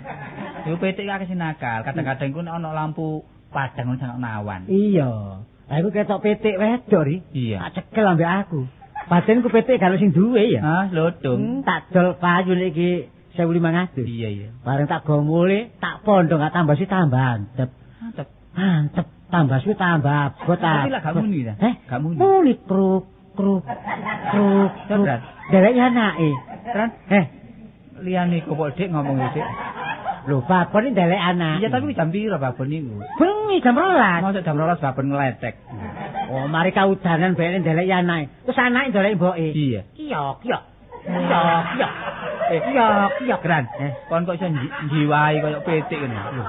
Iku pitik akeh sing nakal. Kadang-kadang iku nek ana lampu padang ngono sak nawan. Iya. Lah iku ketok pitik wedok ri. Iya. Tak cekel ambek aku. Paten ku pitik gak sing duwe ya. Ah, lodong. Tak dol payu iki 1500. Iya, iya. Bareng tak go mule, tak pondok gak tambah sih tambah antep. Antep. Antep. Tambah suwe tambah abot ta. Tapi lah gak muni ta? Gak muni. Muni kruk kruk kruk. Dheweke anake. Tran. Liyane kok Dik ngomong Dik. Lho, babon iki ndelek anake. Iya, tapi jam piro babon niku? Bengi jam 12. Mosok jam 12 babon ngletek. Oh, mari kaudanan bene ndelek anake. Terus anake ndelek mboke. Iya. Kiyok, kiyok. Kiyok, kiyok. Kiyok, kiyok. Kran. Kon kok iso njiwai koyo pitik ngene. Lho.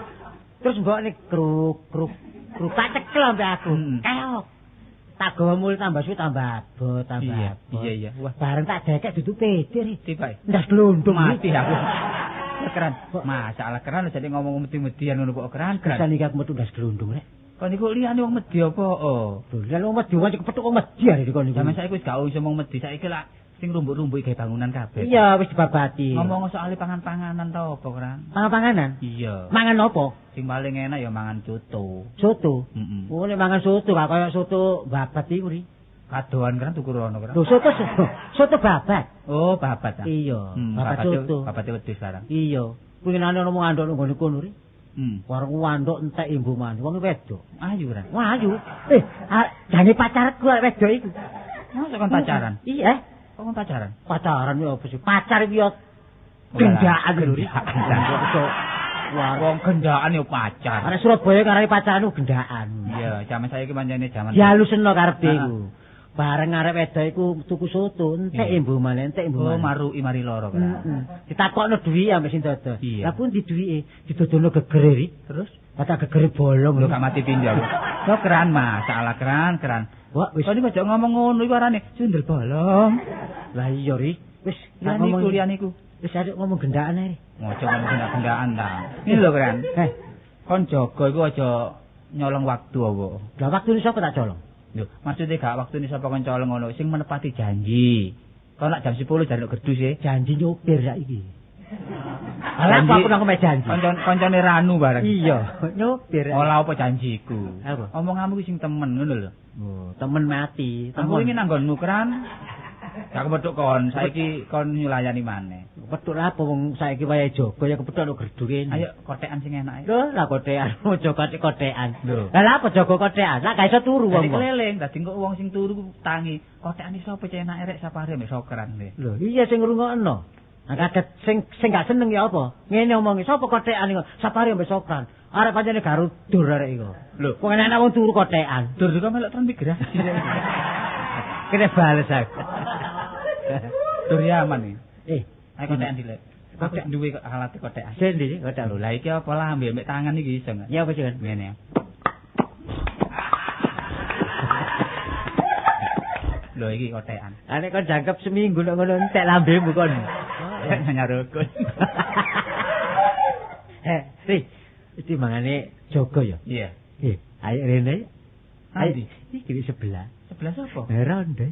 Terus mbokne kruk kruk kruk tak cekel ambek aku. Keok. Tak gawa mule tambah suwe tambah abot, tambah abot. Iya, iya. Wah, bareng tak dekek dudu pitik ri. Tiba. Ndas glundung mati aku. Keran. Masalah keran jadi ngomong medi-median ngono kok keran. Keran iki aku metu ndas glundung rek. Kon niku liyane wong medi apa? Lho, lha wong medi wong kepethuk wong medi arek kon niku. Zaman saiki wis gak iso wong medi saiki lak sing rumbuk-rumbuk gawe bangunan kabeh. Iya, wis dibabati. Ngomong soal pangan-panganan ta apa, Kran? Pangan-panganan? Iya. Mangan apa? Sing paling enak ya mangan soto. Soto? Heeh. Oh, nek mangan soto gak kaya soto babat iku ri. Kadoan kan tuku rono, Kran. Lho, soto soto babat. Oh, babat ta. Iya, babat soto. Babat wedhus barang. Iya. Winginane ono wong andhok nang nggone kono ri. Warung andhok entek imbu maneh. Wong wedok. Ayu, Kran. Wah, ayu. Jane pacarku arek wedok iku. Mosok kon pacaran? Iya. Kok pacaran? Pacaran yo apa sih? Pacar iki yo gendaan lho. Wong gendaan yo pacar. Arek Surabaya karep pacaran ku gendaan. Iya, jaman saiki pancene jaman. Dialuseno karepe iku. Bareng arek wedok iku tuku soto, entek imbu maneh, entek imbu maneh. Oh, maruki mari loro kan. Ditakokno duwike ambek sing dodol. Lah pundi duwike? Didodono gegere ri. Terus tak gegere bolong lho gak mati pinjol. Yo keran masalah keran, keran. Wah, wis kok niku aja ngomong ngono iku arane sundel bolong. Lah iya ri, wis ngomong liyane iku. Wis arek ngomong gendaan ae. Ngojo ngomong gendaan ta. Iki lho keran. Kon jaga iku aja nyolong waktu apa. Lah waktune sapa tak colong? Lho, maksude gak waktune sapa kon colong ngono, sing menepati janji. Kon lak jam 10 jaluk gerdu sih. Janji nyopir saiki. Alah aku nang omah janji. Kancane Ranu bareng. Iya, nyopir. Ora apa janjiku. Apa? Omonganmu ki sing temen ngono lho. Oh, temen mati. Aku ingin nanggonmu keran. Gak kepethuk kon, saiki kon nyulayani maneh. Kepethuk lha apa wong saiki wayahe jaga ya kepethuk no gerdu kene. Ayo kotekan sing enak. Lho, lah kotekan, aja kotekan. Lah lha apa jaga kotekan? Lah gak iso turu wong. Keliling, dadi engko wong sing turu tangi. Kotekane sapa cek enake rek sapare mek sokeran. Lho, iya sing ngrungokno. Nah kaget sing gak seneng ya apa? Ngene omongi sapa kotekan iku? Sapare mbek sokran. Arek pancene garudur arek iku. Lho, wong enak wong turu kotekan. Dur kok melok transmigrasi. Kene bales aku. Dur Yaman iki. Ayo kotekan dilek. Aku duwe kok alat kotekan. Sing ndi kotekan? Lho, lah iki apa lambe mek tangan iki iso enggak? Ya apa sih kan? Ngene. Lho iki kotekan. Nek kon jangkep seminggu nek ngono entek lambemu kon. Nyarukun. Ri, iki mangane jaga ya? Iya. Ayo rene. Ayo iki di sebelah. Sebelah sapa? Rondo.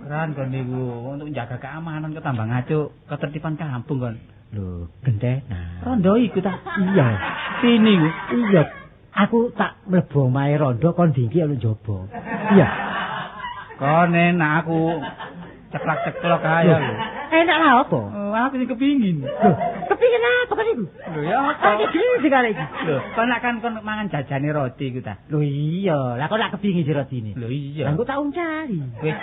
Ran kon niku untuk menjaga keamanan ketambah ngaco ketertiban kampung kon. Lho, gentenan. Rondo iku ta? Iya. Tini iku. Iya. Aku tak mlebu omahe rondo kon dingki ana njaba. Iya. Kon enak aku ceklak-ceklok ae lho. Enak lah apa? Oh, aku sing kepingin. Lho, kepingin apa kan iku? Lho ya apa? Aku gini sekali iki. Lho, kon nak kan kon mangan jajane roti iku ta? Lho iya, lah kon nak kepingin si rotine. Lho iya. Lah engko tak uncali. Wis,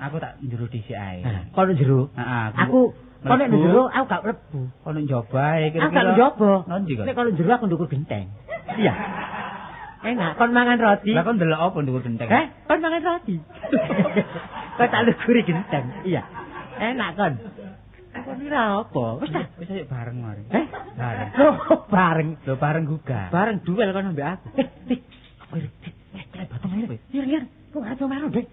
aku tak njero dhisik ae. Kon njero? Heeh, aku kon nek njero aku gak mlebu. Kon njaba ae kira-kira. Aku gak njaba. Nanti kon. Nek kon njero aku ndukur genteng. Iya. Enak, kon mangan roti. Lah kon ndelok apa ndukur genteng? Heh, kon mangan roti. Kon tak luguri genteng. Iya. Enak kon. Kok ora apa? Wis ta, wis ayo bareng mari. Eh, bareng. Loh, bareng. Lho bareng gugah. Bareng duel kon ambek aku. Eh, eh, batang ae. Lir, kok gak melu, Dek.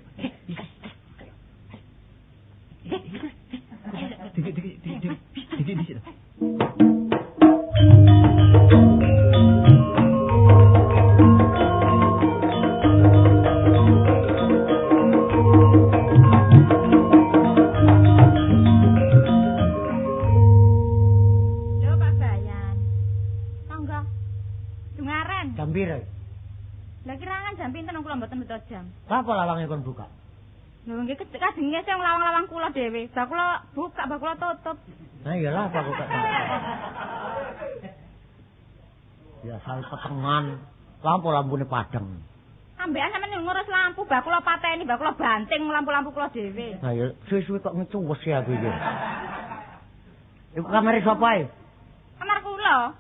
Dik dik dik dik dik dik. Lho Pak Bayan. Tangga. Dungaren. Jam piro? Lah kirangan jam pinten kula mboten beto jam. Apa lawange kon buka? Lho nggih kajenge sing lawang-lawang kula dhewe. Bak kula buka, bak kula tutup. Nah iyalah apa kok. Ya sal petengan, lampu lampune padang. Ambekan sampeyan ngurus lampu, bak kula pateni, bak kula banting lampu-lampu kula dhewe. Nah ya suwe-suwe kok ngecuwes ya aku iki. Iku kamare sapa ae? Kamar kula.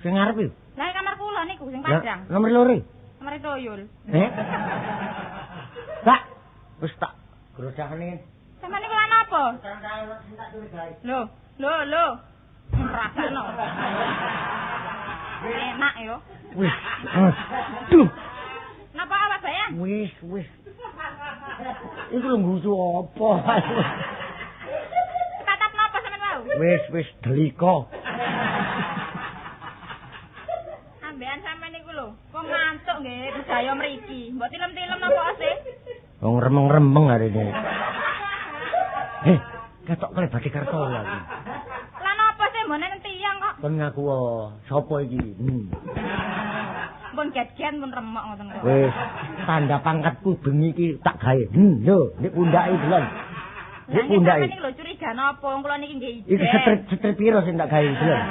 Sing ngarep iki? Lah kamar kula niku sing padang. Nomor loro. Nomor tuyul. Eh? Pak, wis tak grojane. Sampeyan niku lan apa? Lho, lho, lho. Ngrasakno. Enak yo. Wis. Aduh. Napa awak Bayan? Wis, wis. Iku lho nggusu apa? Tatap napa sampeyan wau? Wis, wis deliko. Ambekan sampeyan niku lho, kok ngantuk nggih budaya mriki. Mbok tilem-tilem napa sih? Wong remeng-remeng arene. Eh, ketok klebate Kartola iki. Lah napa sih mbok nek tiyang kok? Kon ngaku sapa iki? Pun get-get pun remok ngoten kok. Wis, tanda pangkatku bengi iki tak gawe. Lho, nek pundake delon. Nek pundake. Sampeyan niki lho curiga napa? Wong kula niki nggih ijen. Iki strip piro sing tak gawe delon?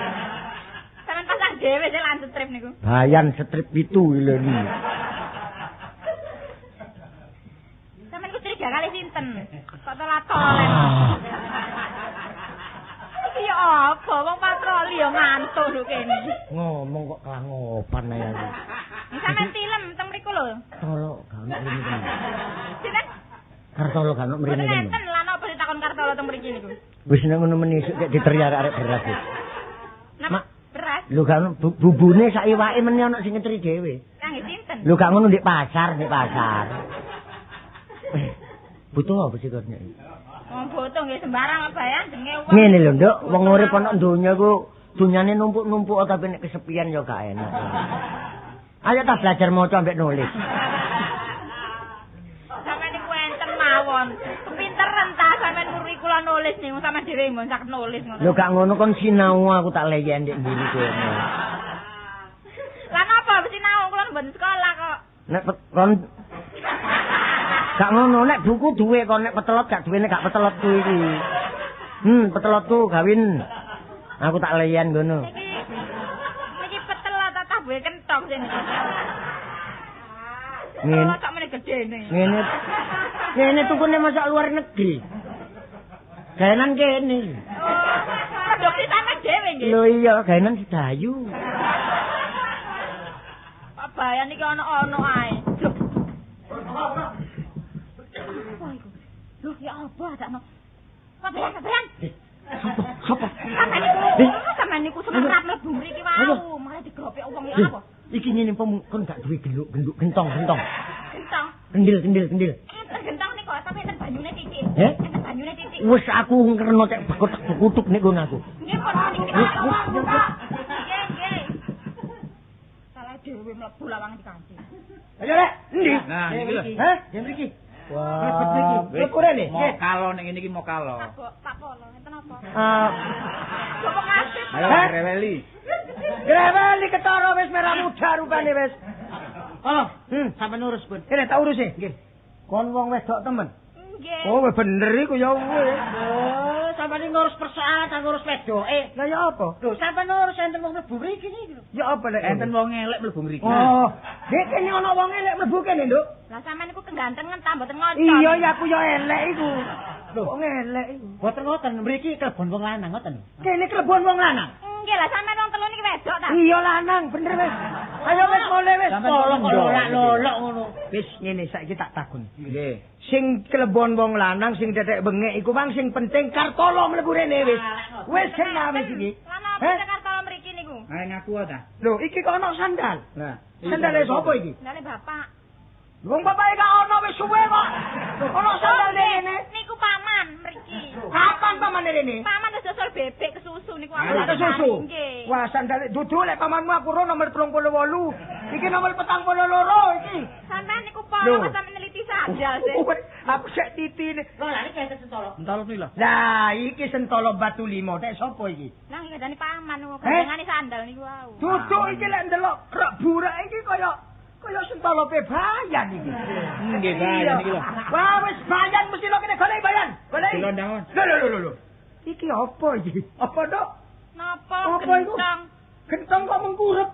Sampeyan pasang dhewe sih lan strip niku. Bayan strip 7 lho niki. Sampeyan ku curiga kali sinten? Kok telat-tolen. Iki ya apa? Wong patroli ya ngantuk lho kene. Ngomong kok kelangopan ae aku. Sampeyan tilem teng mriku lho. Tolo gak ono mrene temen. Sinten? Kartolo gak ono mrene temen. Mboten enten lan apa ditakon Kartolo teng mriki niku. Wis nek ngono meni isuk cek diteri arek-arek beras. Napa beras? Lho gak ono bubune sak iwake meni ono sing ngeteri dhewe. Kangge sinten? Lho gak ngono ndek pasar, ndek pasar. Butuh apa sih kon nek? Wong butuh nggih sembarang Bayan jenenge wong. Ngene lho, Nduk, wong urip ana donya iku dunyane numpuk-numpuk tapi nek kesepian ya gak enak. Ayo ta belajar maca ambek nulis. Sampeyan niku enten mawon. Kepinteren ta sampeyan muruki kula nulis niku sampeyan dhewe mbon saged nulis ngono. Lho gak ngono kon sinau aku tak leyen ndek mburi kono. Lah napa sinau kula mboten sekolah kok. Nek kon gak ngono nek buku duwe kon nek petelot gak duwe nek gak petelotku iki. Petelotku gawin. Aku tak leyen ngono. Niki petelot ta tabuhe kentong sing. Ngene sak mene gedene. Ngene. Ngene tukune masak luar negeri. Gaenan kene. Oh, produksi sampe dhewe nggih. Lho iya, gaenan Sedayu. Pak Bayan iki ono-ono ae. Apa iku? Lho, ya apa adakno? Pak Bayan, Pak Bayan. Sapa? Sampeyan niku semerap mlebu mriki wau, malah digropek wong ya apa? Iki ngene pom kon gak duwe genduk-genduk gentong-gentong. Gentong. Kendil-kendil-kendil. Enten gentong niku, tapi enten banyune titik. Enten banyune titik. Wis aku ngreno cek bekutuk-bekutuk nek ngono aku. Nggih, pun niki. Nggih, nggih. Salah dhewe mlebu lawang dikanci. Ayo rek, endi? Nah, iki lho. Hah? Ya mriki. Wah, mlebu rene. Mau kalo ning ngene iki mau kalo. Pak Polo, enten apa? Ah. Bapak ngasih. Ayo greweli. Greweli ketara wis merah muda rupane wis. Oh, sampeyan urus pun. Kene tak urus e. Nggih. Kon wong wedok temen. Nggih. Oh, bener iku ya wis. Oh, sampeyan ngurus persoalan ta ngurus wedoke. Lah ya apa? Lho, sampeyan ngurus enten wong mlebu mriki niki lho. Ya apa lek enten wong elek mlebu mriki. Oh, nek kene ana wong elek mlebu kene, Nduk. Lah sampeyan niku kegantengan ta mboten ngoco. Iya, ya aku ya elek iku. Lho, wong elek iku. Mboten ngoten, mriki klebon wong lanang ngoten. Kene klebon wong lanang. Nggih, lah sampeyan wong telu niki wedok ta? Iya lanang, bener wis. Ayo wis mulih wis lolok-lolok ngono. Wis ngene saiki tak takon. Nggih. Sing kelebon wong lanang sing tetek bengek iku mang sing penting Kartolo mlebu rene wis. Wis kena wis iki. Lah napa Kartolo mriki niku? Ayo ngaku ta. Lho, iki kok ana sandal. Lah, sandale sapa iki? Sandale bapak. Wong bapake gak ono wis suwe kok. Ono sandal rene. Niku paman mriki. Kapan paman rene? Paman wis dosol bebek kesusu niku. Kesusu. Wah, sandale dudu lek pamanmu aku ro nomor 38. Iki nomor 42 iki. Sampeyan niku polo kok sampe neliti sandal sih. Aku sek titine. Lho, lha iki enten sentolo. Sentolo kuwi lho. Lah, iki sentolo batu limo. Tek sapa iki? Lah iki gadane paman niku, gandengane sandal niku wau. Dudu iki lek ndelok rek burak iki kaya sentolope Bayan iki. Nggih, Bayan iki lho. Wah, wis Bayan mesti lho kene golek Bayan. Golek. Dilondangon. Lho lho lho lho. Iki apa iki? Apa, Dok? Napa gentong? Gentong kok mengkurep.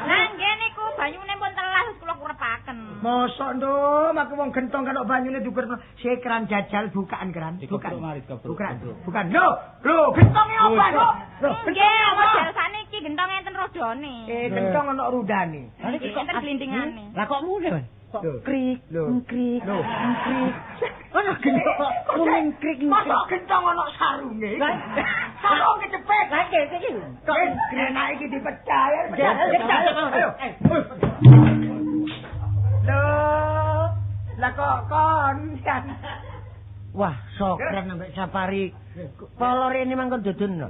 Lah nggih niku banyune pun telas wis kula kurepaken. Mosok, Nduk, aku wong gentong kan kok banyune dikurepno. Sekran jajal bukaan keran. Bukan. Bukan. Bukan. Lho, lho gentonge apa, Nduk? Lho, nggih, model sakniki gentong enten rodone. Gentong ana rudane. Lha iki kok enten glindingane. Lah kok mune, Mas? Kok krik, krik, krik. Ana gentong kok mengkrik. Mosok gentong ana sarunge. Sarung kecepet. Lah iki. Kok enak iki dipecah ya. Ayo. Lho, lah kok kon. Wah, sokran ambek Safari. Polo rene mangkon dudun lho.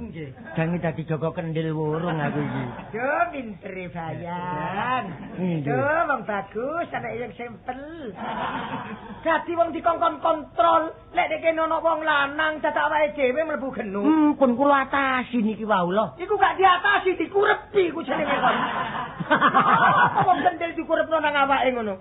Jange dadi Joko Kendil wurung aku iki. Duh, pintere Bayan. Duh, wong bagus, anak yang simpel. Dadi wong dikongkon kontrol, lek nek kene ana wong lanang dadak awake dhewe mlebu genu. Pun kula atasi niki wau lho. Iku gak diatasi, dikurepi iku jenenge kon. Apa wong kendil dikurepno nang awake ngono?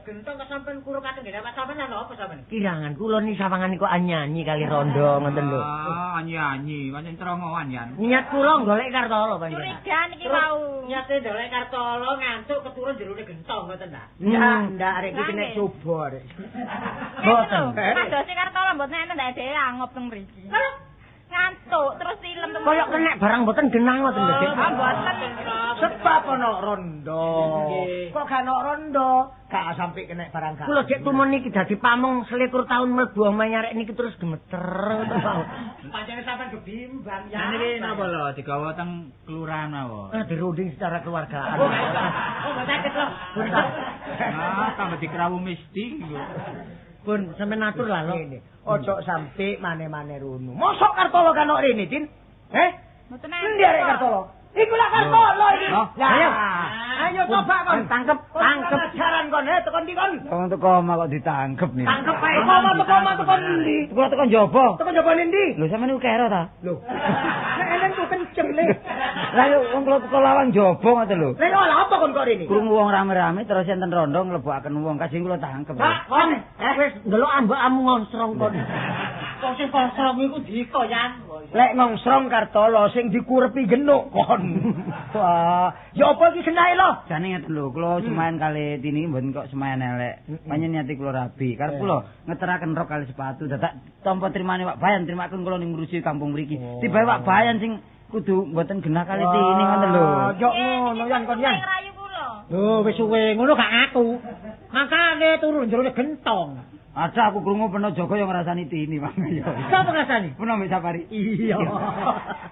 Gentong kesampean kurupaken nggih awak sampean lha apa sampean? Kirangan kula ni sawangan kok nyanyi kali rondo ngoten lho. Ah, nyanyi, pancen trongoan yan. Niat kula golek Kartolo pancen. Curiga niki wau. Niate golek Kartolo ngantuk keturun jerone gentong ngoten ta. Ndak, ndak arek iki nek coba arek. Mboten. Padose Kartolo mboten enten ndak dhewe angop teng mriki. Ngantuk terus silem teng. Kaya kenek barang mboten genah ngoten lho, Dik. Ah, mboten. Sebab ana rondo. Kok gak ana rondo, gak sampe kenek barang gak. Kula jek tumon niki dadi pamong 21 taun mlebu omahe arek niki terus gemeter ngoten Pak. Pancene sampean gebimbang ya. Niki napa lho digawa teng kelurahan mawon. Dirunding secara keluargaan. Oh, sakit lho. Ah, tambah dikrawu mesti iku. Pun sampean atur lah lho. Ojo sampe mane-mane rono. Mosok Kartolo kan ok rene, Din? Eh? Mboten enten. Endi arek Kartolo? Iku lah Kartolo iki. Lah ayo. Ayo coba kon tangkep, tangkep ajaran kon, tekan ndi kon? Wong teko omah kok ditangkep nih. Tangkep ae kok omah teko omah tekan ndi? Kula tekan njaba. Tekan njaba ndi? Lho sampeyan niku kero ta? Lho. Nek enen ku kenceng le. Lah yo wong kula teko lawang njaba ngoten lho. Lah lha apa kon kok rene? Krungu wong rame-rame terus enten rondo nglebokaken wong kajeng kula tangkep. Kon wis ndelok ambekmu ngongsrong kon. Kok sing ngongsrong iku diko yan. Lek ngongsrong Kartolo sing dikurepi genuk kon. Wah, ya apa iki genahe lho? Jane ngeten lho, kula semayan kali Tini mboten kok semayan elek. Pancen niati kula rabi. Karep kula ngeteraken rok kali sepatu dadak tampa trimane Pak Bayan, trimaken kula ning ngurusi kampung mriki. Tibae Pak Bayan sing kudu mboten genah kali Tini ngoten lho. Yo ngono yan kon yan. Lho wis suwe ngono gak ngaku. Makane turu jerone gentong. Ada aku krungu peno Joko yang ngrasani Tini Mang ya. Sapa ngrasani? Peno mbek Safari. Iya.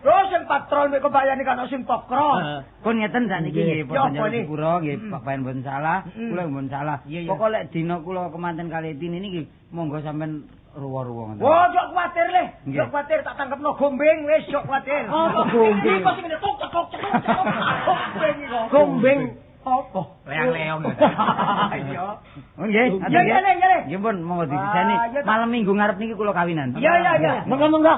Lho sing patrol mek kebayane kan sing pokro. Kon ngeten sakniki nggih padha njaluk sepuro nggih Pak Bayan mboten salah, kula mboten salah. Pokoke lek dina kula kemanten kali Tini niki monggo sampean ruwa-ruwa ngoten. Oh, jok kuwatir le. Jok kuwatir tak tangkepno gombeng wis jok kuwatir. Apa gombeng? Iki sing ngene tok tok tok tok. Gombeng iki. Gombeng. Apa? Leang-leong. Iya. Oh nggih, iya iya. Nggih pun monggo disiseni. Malam Minggu ngarep niki kula kawinan. Iya iya iya. Monggo monggo.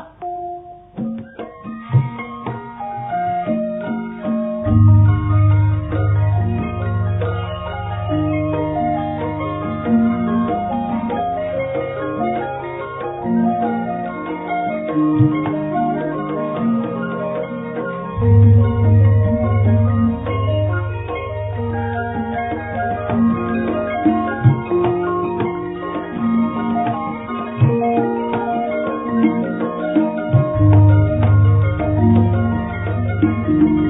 Thank you.